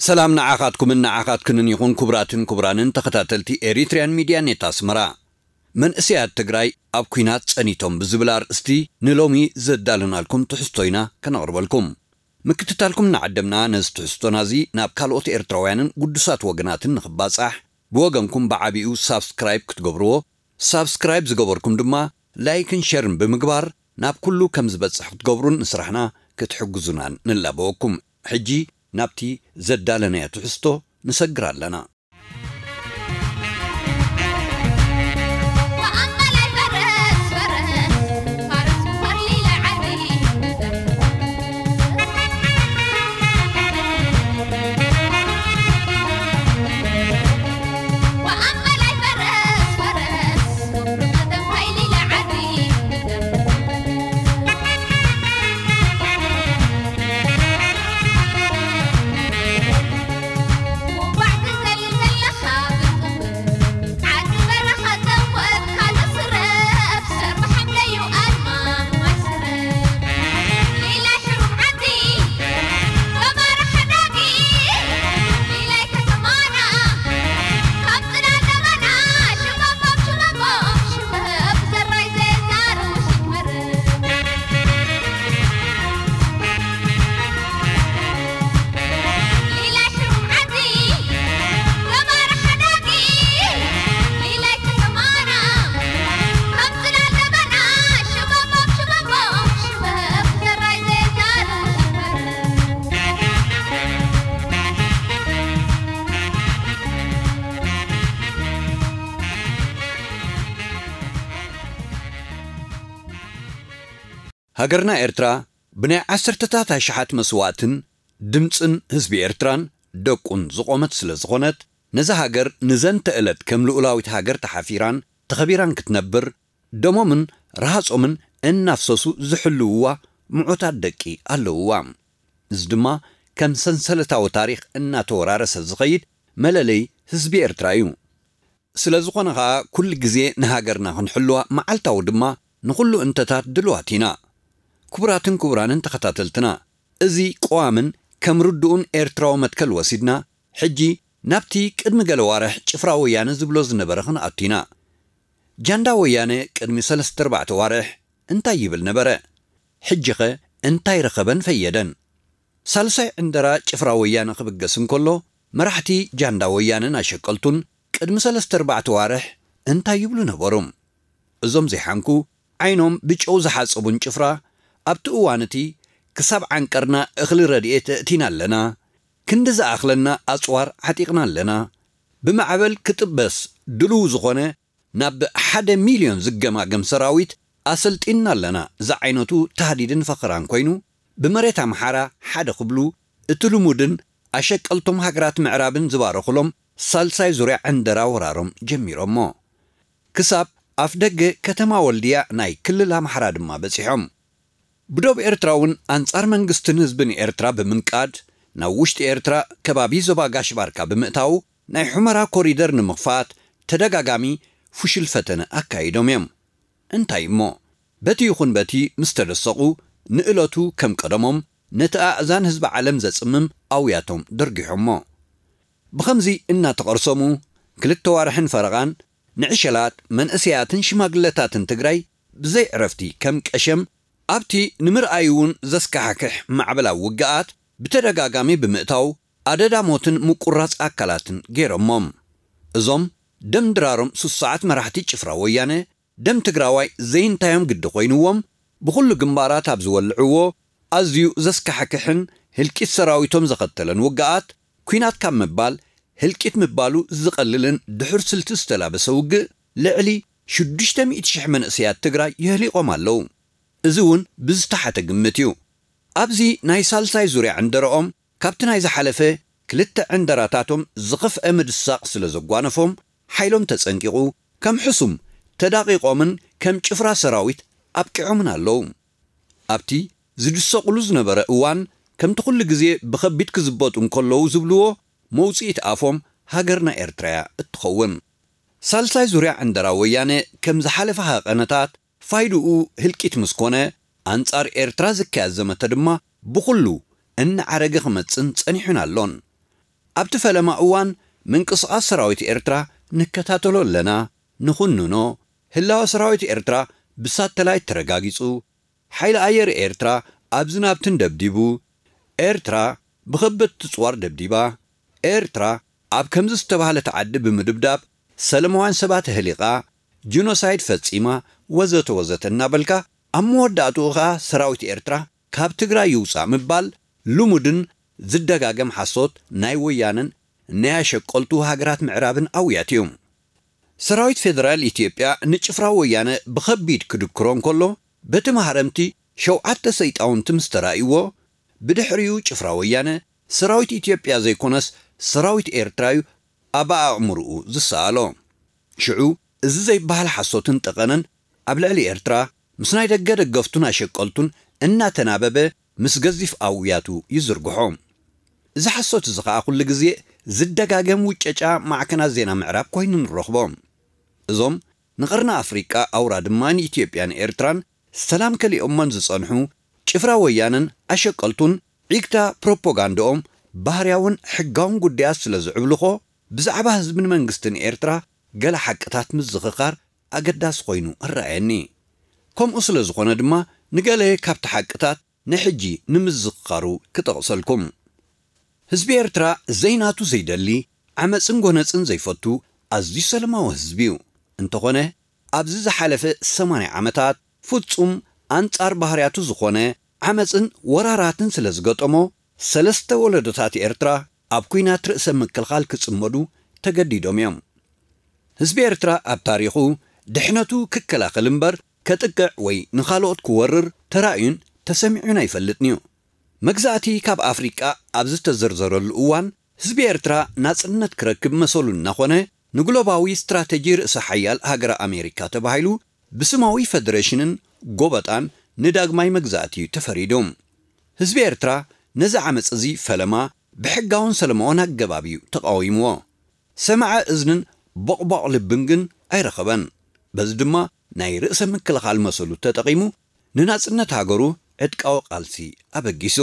ሰላም ንዓኻትኩምን ንዓኻትክንን ይኹን፣ ክቡራትን ክቡራንን ተኸታተልቲ ኤሪትሪያን ሚድያ ኔት ኣስመራ። መንእሰያት ትግራይ ኣብ ኲናት ጸኒቶም ብዝብል ኣርእስቲ ንሎሚ ዘዳለናልኩም ትሕዝቶ ኢና ከነቕርበልኩም። ምክትታልኩም እናዓደምና፣ ነዚ ትሕዝቶና እዚ ናብ ካልኦት ኤርትራውያንን ግዱሳት ወገናትን ንኽባጻሕ፣ ብወገንኩም ብዓቢኡ ሳብስክራይብ ክትገብርዎ፣ ሳብስክራይብ ዝገበርኩም ድማ ላይክን ሸርን ብምግባር ናብ ኩሉ ከም ዝበጽሕ ክትገብሩን ንስራሕና ክትሕግዙናን ንላበወኩም። ሕጂ ናብቲ ዘዳለናዮ ትሕዝቶ ንሰግር ኣለና። ሃገርና ኤርትራ ብናይ ዓሰርተታት ኣሽሓት መስዋእትን ድምጽን ህዝቢ ኤርትራን ደቁን ዝቖመት ስለ ዝኾነት፣ ነዛ ሃገር ንዘንተ እለት ከም ልኡላዊት ሃገር ተሓፊራን ተኸቢራን ክትነብር፣ ደሞምን ረሃጾምን እናፍሰሱ ዝሕልውዋ ምዑታት ደቂ ኣለውዋ። እዚ ድማ ከም ሰንሰለታዊ ታሪኽ እናተወራረሰ ዝኸይድ መለለይ ህዝቢ ኤርትራ እዩ። ስለ ዝኾነ ኸኣ፣ ኩሉ ግዜ ንሃገርና ክንሕልዋ፣ መዓልታዊ ድማ ንኹሉ እንተታት ድልዋት ኢና። ክቡራትን ክቡራንን ተኸታተልትና፣ እዚ ቅዋምን ከም ርዱኡን ኤርትራዊ መትከል ወሲድና፣ ሕጂ ናብቲ ቅድሚ ገለ ዋርሕ ጭፍራ ወያነ ዝብሎ ዝነበረ ክንኣቱ ኢና። ጃንዳ ወያነ ቅድሚ ሰለስተ ኣርባዕተ ዋርሕ እንታይ ይብል ነበረ? ሕጂኸ እንታይ ረኸበን ፈየደን? ሳልሳይ ዕንደራ ጭፍራ ወያነ ክብገስ እንከሎ፣ መራሕቲ ጃንዳ ወያነን ኣሸቀልቱን ቅድሚ ሰለስተ ኣርባዕተ ዋርሕ እንታይ ይብሉ ነበሩ? እዞም ዘይሓንኩ፣ ዓይኖም ብጨው ዝሓጸቡን ጭፍራ፣ ኣብቲ እዋን እቲ ክሳብ ዓንቀርና እኽሊ ረድኤት ኣእቲና ኣለና፣ ክንዲ ዝኣኽለና ኣጽዋር ዓጢቕና ኣለና፣ ብማዕበል ክጥበስ ድልው ዝኾነ ናብ ሓደ ሚልዮን ዝገማገም ሰራዊት ኣሰልጢንና ኣለና ዝዓይነቱ ታህዲድን ፈኸራን ኮይኑ፣ ብመሬት ኣምሓራ ሓደ ክብሉ፣ እቲ ልሙድን ኣሸቀልቶም ሃገራት ምዕራብን ዝባረኹሎም ሳልሳይ ዙርያ ዕንደራ ወራሮም ጀሚሮሞ። ክሳብ ኣፍደገ ከተማ ወልድያ ናይ ክልል ኣምሓራ ድማ በጺሖም። ብዶብ ኤርትራ እውን ኣንጻር መንግስትን ህዝብን ኤርትራ ብምንቃድ፣ ናብ ውሽጢ ኤርትራ ከባቢ ዞባ ጋሽ ባርካ ብምእታው፣ ናይ ሑመራ ኮሪደር ንምኽፋት ተደጋጋሚ ፍሹል ፈተነ ኣካይዶም እዮም። እንታይ እሞ፣ በቲ ይኹን በቲ ምስ ተደሰቑ፣ ንእለቱ ከም ቀደሞም ነቲ ኣእዛን ህዝቢ ዓለም ዘጽምም ኣውያቶም ደርጊሖሞ። ብኸምዚ እናተቐርሰሙ፣ ክልተ ዋርሕን ፈረቓን ንዕሸላት መንእሰያትን ሽማግለታትን ትግራይ ብዘይ ዕረፍቲ ከም ቀሸም ኣብቲ ንምርኣይ እውን ዘስካሕክሕ ማዕበላዊ ውግኣት ብተደጋጋሚ ብምእታው፣ ኣደዳ ሞትን ምቁራጽ ኣካላትን ገይሮሞም። እዞም ደም ድራሮም ስሱዓት መራሕቲ ጭፍራ ወያነ፣ ደም ትግራዋይ ዘይንታዮም ግዲ ኮይንዎም፣ ብኹሉ ግንባራት ኣብ ዝወልዕዎ ኣዝዩ ዘስካሕክሕን ህልቂት ሰራዊቶም ዘኸተለን ውግኣት፣ ኲናት ካብ ምባል ህልቂት ምባሉ ዝቐልልን ድሑር ስልቲ ዝተላበሰ ውግእ፣ ልዕሊ ሽዱሽተ ሚእቲ ሽሕ መንእሰያት ትግራይ የህሊቖም ኣለዉ። እዚ እውን ብዝተሓተ ግምት እዩ። ኣብዚ ናይ ሳልሳይ ዙርያ ዕንደረኦም፣ ካብቲ ናይ ዝሓለፈ ክልተ ዕንደራታቶም ዝኸፍአ ምድሳቕ ስለ ዘጓነፎም፣ ሓይሎም ተጸንቂቑ፣ ከም ሕሱም ተዳቒቖምን ከም ጭፍራ ሰራዊት ኣብቂዖምን ኣለዉ። ኣብቲ ዝድሰቑሉ ዝነበረ እዋን፣ ከምቲ ኩሉ ግዜ ብኸቢድ ክዝበጡ እንከለዉ ዝብልዎ፣ መውጽኢት ኣፎም ሃገርና ኤርትራያ እትኸውን። ሳልሳይ ዙርያ ዕንደራ ወያነ ከም ዝሓለፈ ሃቐነታት ፋይድኡ ህልቂት ምስ ኮነ፣ ኣንጻር ኤርትራ ዝካየድ ዘመተ ድማ ብኹሉ እናዓረገ ክመጽን ጸኒሑን ኣሎን። ኣብቲ ፈለማ እዋን ምንቅስቓስ ሰራዊት ኤርትራ ንከታተሎ ኣለና፣ ንኹንኖ። ህላወ ሰራዊት ኤርትራ ብሳተላይት ተረጋጊጹ። ሓይሊ ኣየር ኤርትራ ኣብዝን ኣብትን ደብዲቡ። ኤርትራ ብኸበድቲ ጽዋር ደብዲባ። ኤርትራ ኣብ ከምዚ ዝተባህለት ዓዲ ብምድብዳብ ሰለማውያን ሰባት ኣህሊቓ፣ ጂኖሳይድ ፈጺማ፣ ወዘተ ወዘተ እናበልካ፣ ኣብ መወዳእትኡ ኸኣ ሰራዊት ኤርትራ ካብ ትግራይ ይውጻእ ምባል ልሙድን ዝደጋገም ሓሶት ናይ ወያነን ናይ ኣሸቀልቱ ሃገራት ምዕራብን ኣውያት እዩ። ሰራዊት ፌደራል ኢትዮጵያ ንጭፍራ ወያነ ብኸቢድ ክድክሮ እንከሎ፣ በቲ ማህረምቲ ሸውዓተ ሰይጣውንቲ ምስ ተራእይዎ፣ ብድሕሪኡ ጭፍራ ወያነ ሰራዊት ኢትዮጵያ ዘይኮነስ ሰራዊት ኤርትራ እዩ ኣብ ኣእምርኡ ዝሰኣሎ። ሽዑ እዚ ዘይበሃል ሓሶትን ጠቐነን ኣብ ልዕሊ ኤርትራ ምስ ናይ ደገ ደገፍቱን ኣሸቀልቱን እናተናበበ ምስ ገዚፍ ኣውያቱ ይዝርግሖ። እዚ ሓሶት እዚ ኸኣ ኩሉ ግዜ ዝደጋገም ውጨጫ ማዕከናት ዜና ምዕራብ ኮይኑ ንረኽቦ። እዞም ንቐርኒ ኣፍሪቃ ኣውራ ድማ ንኢትዮጵያን ኤርትራን ሰላም ከሊኦሞን ዝጸንሑ ጭፍራ ወያነን ኣሸቀልቱን ዒግታ ፕሮፓጋንዳኦም ባህርያውን ሕጋውን ጉዳያት ስለ ዝዕብልኾ ብዛዕባ ህዝብን መንግስትን ኤርትራ ገለ ሓቅታት ምዝኽኻር ኣገዳሲ ኮይኑ እረኣየኒ። ከምኡ ስለ ዝኾነ ድማ ንገለ ካብቲ ሓቅታት ንሕጂ ንምዝኽኻሩ ክጠቕሰልኩም። ህዝቢ ኤርትራ ዘይናቱ ዘይደሊ፣ ዓመጽን ጎነጽን ዘይፈቱ ኣዝዩ ሰለማዊ ህዝቢ እዩ። እንተኾነ ኣብዚ ዝሓለፈ ሰማንያ ዓመታት ፍጹም ኣንጻር ባህርያቱ ዝኾነ ዓመጽን ወራራትን ስለ ዝገጠሞ ሰለስተ ወለዶታት ኤርትራ ኣብ ኲናት ርእሰ ምክልኻል ክጽመዱ ተገዲዶም እዮም። ህዝቢ ኤርትራ ኣብ ታሪኹ ድሕነቱ ክከላኸል እምበር ከጥቅዕ ወይ ንኻልኦት ክወርር ተራእዩን ተሰሚዑን ኣይፈልጥን እዩ። መግዛእቲ ካብ ኣፍሪቃ ኣብ ዝተዘርዘረሉ እዋን ህዝቢ ኤርትራ ናጽነት ክረክብ መሰሉ እናኾነ ንግሎባዊ ስትራተጂ ርእሰ ሓያል ሃገረ ኣሜሪካ ተባሂሉ ብስማዊ ፈደሬሽንን ጎበጣን ንዳግማይ መግዛእቲ እዩ ተፈሪዱ። ህዝቢ ኤርትራ ነዚ ዓመጽ እዚ ፈለማ ብሕጋውን ሰለማውን ኣገባብ እዩ ተቃዊምዎ። ሰማዐ እዝንን ቦቕቧቕ ልብን ግን ኣይረኸበን። በዚ ድማ ናይ ርእሰ ምክልኻል መሰሉ ተጠቒሙ ንናጽነት ሃገሩ ዕጥቃዊ ቃልሲ ኣበጊሱ።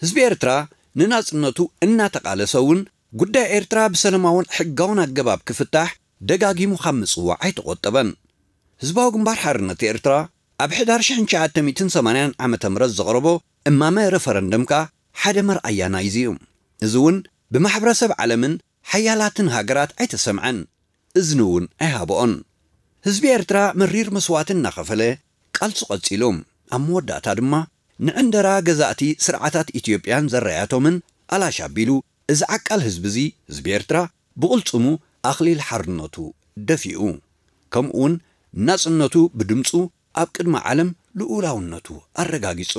ህዝቢ ኤርትራ ንናጽነቱ እናተቓለሰ እውን ጉዳይ ኤርትራ ብሰለማውን ሕጋውን ኣገባብ ክፍታሕ ደጋጊሙ ካብ ምጽዋዕ ኣይተቖጠበን። ህዝባዊ ግንባር ሓርነት ኤርትራ ኣብ ሕዳር ሽሕን ትሽዓተ ሚእትን ሰማንያን ዓመተ ምህረት ዘቕረቦ እማመ ረፈረንደም ከኣ ሓደ መርኣያ ናይዚ እዩ። እዚ እውን ብማሕበረሰብ ዓለምን ሓያላትን ሃገራት ኣይተሰምዐን፣ እዝኒ እውን ኣይሃብኦን። ህዝቢ ኤርትራ መሪር መስዋእቲ እናኸፈለ ቃልሱ ቀጺሉ። ኣብ መወዳእታ ድማ ንዕንደራ ገዛእቲ ስርዓታት ኢትዮጵያን ዘራያቶምን ኣላሽ ኣቢሉ፣ እዚ ዓቃል ህዝቢ እዚ፣ ህዝቢ ኤርትራ፣ ብቕልጽሙ ኣኽሊል ሓርነቱ ደፊኡ። ከምኡውን ናጽነቱ ብድምጹ ኣብ ቅድሚ ዓለም ልኡላውነቱ ኣረጋጊጹ።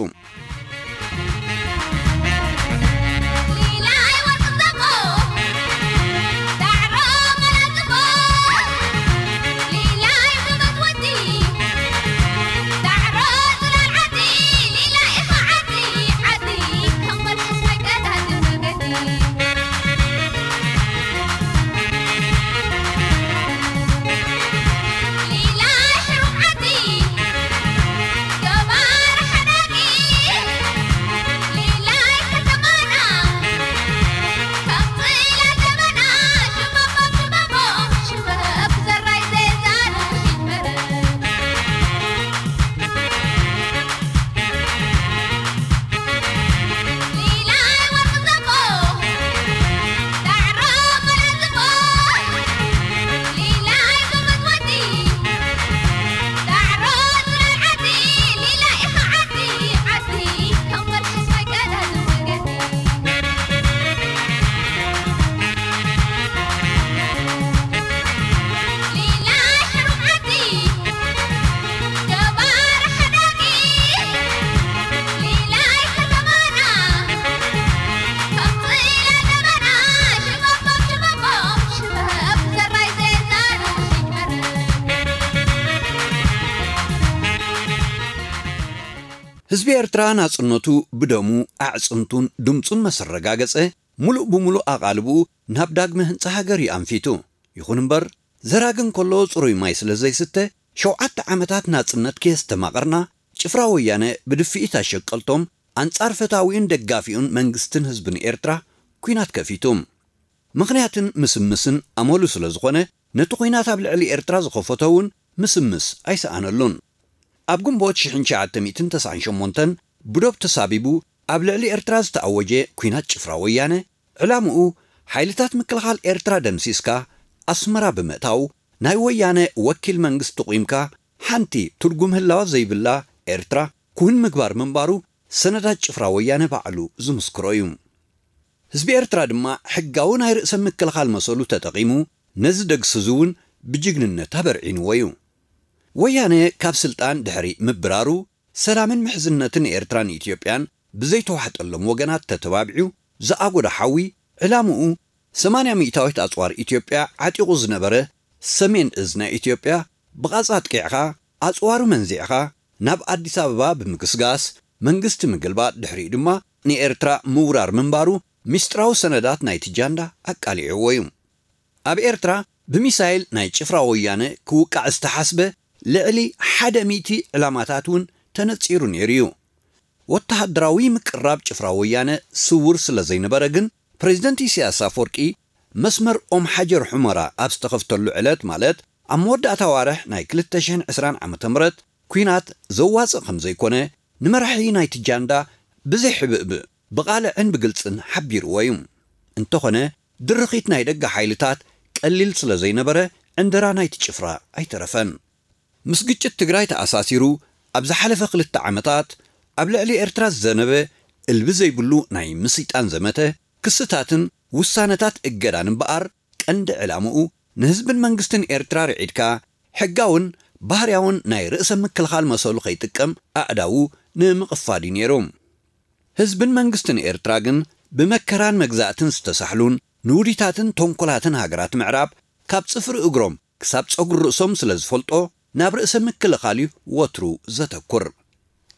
ህዝቢ ኤርትራ ናጽነቱ ብደሙ፣ ኣዕጽምቱን ድምጹን መሰረጋገጸ፣ ሙሉእ ብሙሉእ ኣቓልብኡ ናብ ዳግመ ህንጻ ሃገር እዩ ኣንፊቱ። ይኹን እምበር፣ ዘራጊ እንከሎ ጽሩይ ማይ ስለ ዘይስተ፣ ሸውዓተ ዓመታት ናጽነት ከየስተማቐርና፣ ጭፍራ ወያነ ብድፍኢት ኣሸቀልቶም ኣንጻር ፈታዊኡን ደጋፊኡን መንግስትን ህዝብን ኤርትራ ኲናት ከፊቱ። ምኽንያትን ምስምስን ኣመሉ ስለ ዝኾነ፣ ነቲ ኲናት ኣብ ልዕሊ ኤርትራ ዝኸፈቶ እውን ምስምስ ኣይሰኣነሉን። ኣብ ግንቦት ሽሕን ትሽዓተ ሚእትን ተስዓን ሸሞንተን ብዶብ ተሳቢቡ ኣብ ልዕሊ ኤርትራ ዝተኣወጀ ኲናት ጭፍራ ወያነ፣ ዕላምኡ ሓይልታት ምክልኻል ኤርትራ ደምሲስካ ኣስመራ ብምእታው፣ ናይ ወያነ ወኪል መንግስቲ ቁይምካ ሓንቲ ትርጉም ህላወ ዘይብላ ኤርትራ ክውን ምግባር ምንባሩ ሰነዳት ጭፍራ ወያነ ባዕሉ ዝምስክሮ እዩ። ህዝቢ ኤርትራ ድማ ሕጋዊ ናይ ርእሰ ምክልኻል መሰሉ ተጠቒሙ ነዚ ደግስዙ እውን ብጅግንነት ኣበርዒንዎ እዩ። ወያነ ካብ ስልጣን ድሕሪ ምብራሩ ሰላምን ምሕዝነትን ኤርትራን ኢትዮጵያን ብዘይተዋሕጠሎም ወገናት ተተባቢዑ ዝኣጎዶ ሓዊ ዕላምኡ ሰማንያ ሚእታዊት ኣጽዋር ኢትዮጵያ ዓጢቑ ዝነበረ ሰሜን እዝ ናይ ኢትዮጵያ ብቓጻ ኣጥቂዕኻ ኣጽዋሩ መንዚዕኻ ናብ ኣዲስ ኣበባ ብምግስጋስ መንግስቲ ምግልባጥ ድሕሪኡ ድማ ንኤርትራ ምውራር ምንባሩ ሚስጥራዊ ሰነዳት ናይቲ ጃንዳ ኣቃሊዕዎ እዩ። ኣብ ኤርትራ ብሚሳይል ናይ ጭፍራ ወያነ ክውቃዕ ዝተሓስበ ልዕሊ ሓደ ሚእቲ ዕላማታት እውን ተነጺሩ ነይሩ እዩ። ወተሃደራዊ ምቅራብ ጭፍራ ወያነ ስውር ስለ ዘይነበረ ግን ፕሬዚደንት ኢሳያስ ኣፈወርቂ መስመር ኦም ሓጀር ሑመራ ኣብ ዝተኸፍተሉ ዕለት ማለት ኣብ መወዳእታ ዋርሕ ናይ ክልተ ሽሕን ዕስራን ዓመተ ምህረት ኲናት ዘዋጽእ ከም ዘይኮነ ንመራሒ ናይቲ ጃንዳ ብዘይ ሕብእብእ ብቓልዕን ብግልጽን ሓቢርዎ እዩ። እንተኾነ ድርኺት ናይ ደገ ሓይልታት ቀሊል ስለ ዘይነበረ ዕንደራ ናይቲ ጭፍራ ኣይተረፈን። ምስ ግጭት ትግራይ ተኣሳሲሩ ኣብ ዝሓለፈ ክልተ ዓመታት ኣብ ልዕሊ ኤርትራ ዝዘነበ እልቢ ዘይብሉ ናይ ምስይጣን ዘመተ ክስታትን ውሳነታት እገዳን እምበኣር ቀንዲ ዕላምኡ ንህዝብን መንግስትን ኤርትራ ርዒድካ ሕጋውን ባህርያውን ናይ ርእሰ ምክልኻል መሰሉ ከይጥቀም ኣእዳዉ ንምቕፋድ እዩ ነይሩ። ህዝብን መንግስትን ኤርትራ ግን ብመከራን መግዛእትን ዝተሳሕሉን ንውዲታትን ተንኮላትን ሃገራት ምዕራብ ካብ ጽፍሪ እግሮም ክሳብ ጸጉሪ ርእሶም ስለ ዝፈልጦ ናብ ርእሰ ምክልኻል እዩ ወትሩ ዘተኩር።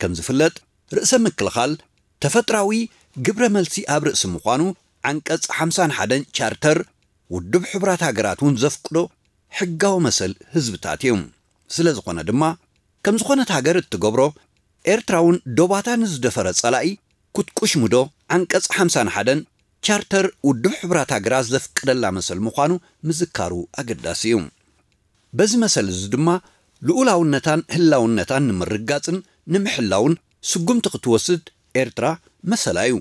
ከም ዝፍለጥ ርእሰ ምክልኻል ተፈጥራዊ ግብረ መልሲ ኣብ ርእሲ ምዃኑ ዓንቀጽ ሓምሳን ሓደን ቻርተር ውድብ ሕቡራት ሃገራት እውን ዘፍቅዶ ሕጋዊ መሰል ህዝብታት እዩ። ስለ ዝኾነ ድማ ከም ዝኾነት ሃገር እትገብሮ ኤርትራ እውን ዶባታ ንዝደፈረ ጸላኢ ክትቁሽምዶ ዓንቀጽ ሓምሳን ሓደን ቻርተር ውድብ ሕቡራት ሃገራት ዘፍቅደላ መሰል ምዃኑ ምዝካሩ ኣገዳሲ እዩ። በዚ መሰል እዚ ድማ ልኡላውነታን ህላውነታን ንምርጋጽን ንምሕላውን ስጉምቲ ክትወስድ ኤርትራ መሰላ እዩ።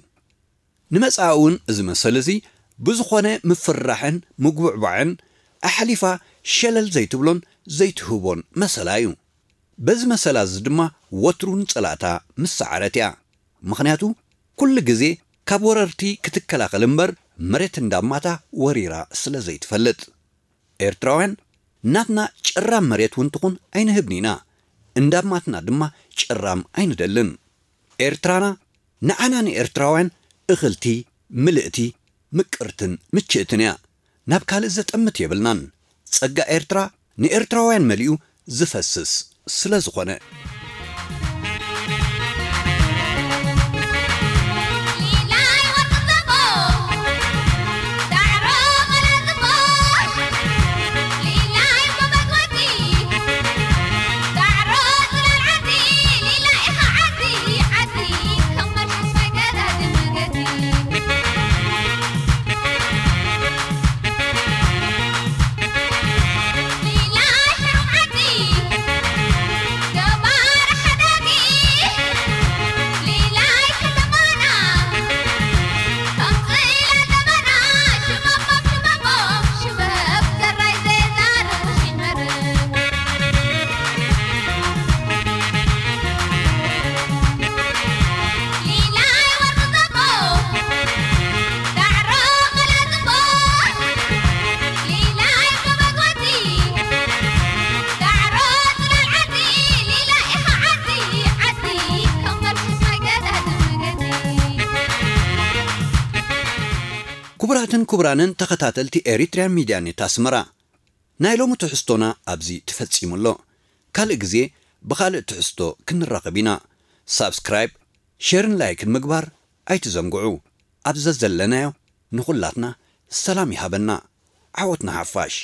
ንመጻኢ እውን እዚ መሰል እዚ ብዝኾነ ምፍርራሕን ምጉብዕባዕን ኣሕሊፋ ሸለል ዘይትብሎን ዘይትህቦን መሰላ እዩ። በዚ መሰላ እዚ ድማ ወትሩ ንጸላእታ ምስ ሰዓረት እያ። ምኽንያቱ ኩሉ ግዜ ካብ ወረርቲ ክትከላኸል እምበር መሬት እንዳማታ ወሪራ ስለ ዘይትፈልጥ። ኤርትራውያን ናትና ጭራም መሬት እውን ትኹን ኣይንህብን ኢና። እንዳማትና ድማ ጭራም ኣይንደልን። ኤርትራና ንዓና ንኤርትራውያን እኽልቲ፣ ምልእቲ፣ ምቅርትን ምችእትን እያ። ናብ ካልእ ዘጠምት የብልናን። ጸጋ ኤርትራ ንኤርትራውያን መሊኡ ዝፈስስ ስለ ዝኾነ። ክቡራትን ክቡራንን ተኸታተልቲ ኤሪትሪያን ሚድያ ኔት ኣስመራ፣ ናይ ሎሚ ትሕዝቶና ኣብዚ ተፈጺሙ ኣሎ። ካልእ ግዜ ብኻልእ ትሕዝቶ ክንራኸብ ኢና። ሳብስክራይብ፣ ሼርን ላይክን ምግባር ኣይትዘንግዑ። ኣብ ዘዘለናዮ ንኹላትና ሰላም ይሃበና። ዓወት ንሓፋሽ።